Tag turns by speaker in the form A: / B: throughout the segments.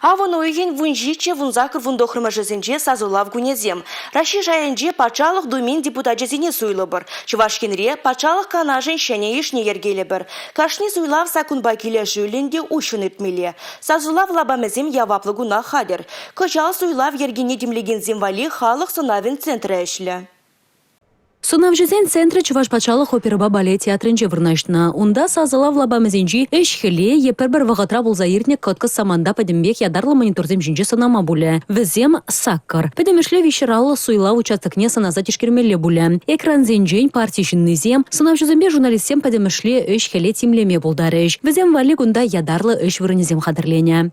A: Авӑн уйӑхӗн 17, 18, 19-мӗшӗсенче сасӑлав кунӗсем. Раҫҫей шайӗнче Патшалӑх Думин депутачӗсене суйлӑпӑр. Чӑваш Енре Патшалӑх Канашӗн ҫӗнӗ йышне йӗркелӗпӗр. Кашни суйлав саккунпа килӗшӳллӗн те уҫҫӑн иртмелле. Сасӑлав лапамӗсем яваплӑ куна хатӗр. Кӑҫал суйлав йӗркине тимлекенсем валли халӑх сӑнавӗн центрӗ ӗҫлӗ.
B: Сӑнавҫӑсен центрӗ Чӑваш патшалӑх оперӑпа балет театрӗнче вырнаҫнӑ. Унта сасӑлав лапамӗсенчи ӗҫ-хӗле е пӗр-пӗр вӑхӑтра пулса иртнӗ кӑткӑс саманта пӗтӗмпех ятарлӑ мониторсем ҫинче сӑнама пулӗ. Вӗсем саккӑр. Пӗтӗмӗшле виҫҫӗраллӑ суйлав участокне сӑнаса тишкермелле пулӗ. Экрансенчен парти ҫыннисем, сӑнавҫӑсемпе журналистсем пӗтӗмӗшле ӗҫ-хӗле тимлеме пултарӗҫ. Вӗсем валли кунта ятарлӑ ӗҫ вырӑнӗсем хатӗрленӗ.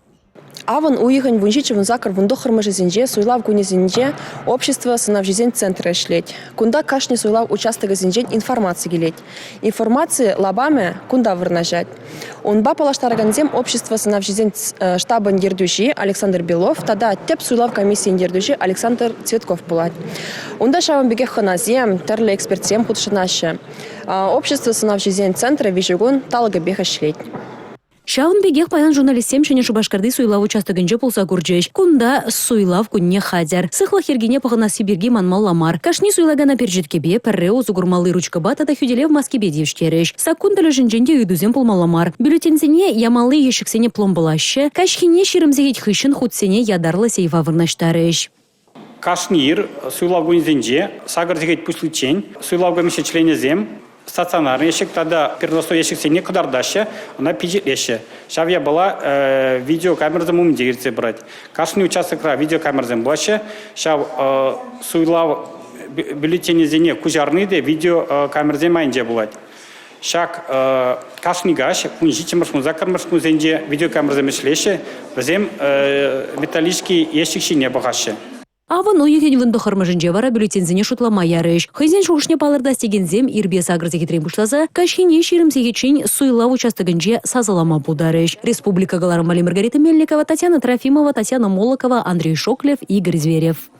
C: Авӑн уйӑхӗн 17-18 19-мӗшӗсенче суйлав кунӗсенче общество сӑнавҫисен центрӗ ӗҫлет. Кунта кашни суйлав участокӗсенчен информаци килет. Информаци лапамӗ кунта вырнаҫать. Унпа паллаштаракансем общество сӑнавҫисен штабӗн ертӳҫи Александр Белов тата тӗп суйлав комиссийӗн ертӳҫи Александр Цветков пулать. Унта ҫавӑн пекех хӑнасем, тӗрлӗ экспертсем хутшӑнаҫҫӗ. Общество сӑнавҫисен центрӗ виҫӗ кун талӑкӗпех ӗҫлет.
B: Ҫавӑн пекех паян журналистсем Ҫӗнӗ Шупашкарти суйлав участокӗнче пулса курчӗҫ. Кунта суйлав кунне хатӗр. Сыхлӑх йӗркине пӑхӑнасси пирки манмалла мар. Кашни суйлакана перчеткепе, пӗрре усӑ курмалли ручкӑпа тата хӳтӗлев маскипе тивӗҫтерӗҫ. Саккун тӗлӗшӗнчен те ыйтусем пулмалла мар. Бюллетеньсене ямалли ещӗксене пломбӑлаҫҫӗ, каҫхине 20 сехет хыҫҫӑн хутсене ятарлӑ сейфа вырнаҫтарӗҫ.
D: Кашни ир суйлав кунӗсенче сакӑр сехет пуҫличчен суйлав комисси членӗсем стационарный ещӗк тата переносной ещӗксене кӑтартаҫҫӗ, ӑна пичетлеҫҫӗ. Ҫав япала видеокамерӑсем умӗнче иртсе пырать. Кашни участокра видеокамерӑсем пулаҫҫӗ. Ҫав суйлав бюллетенӗсене куҫарни те видеокамерӑсем айӗнче пулать. Ҫак кашни каҫ 17-мӗш, 18-мӗш кунсенче видеокамерӑсем ӗҫлеҫҫӗ, вӗсем металлический ящик ҫине пӑхаҫҫӗ.
B: Авӑн уйӑхӗн 19-мӗшӗнче вара бюллетеньсене шутлама ярӗҫ. Хӑйсен шухӑшне палӑртас текенсем ирпе сакӑр сехетрен пуҫласа каҫхине 20 сехетчен суйлав участокӗнче сасӑлама пултарӗҫ. Республика кӑларӑмали Маргарита Мельникова, Татьяна Трофимова, Татьяна Молокова, Андрей Шоклев, Игорь Зверев.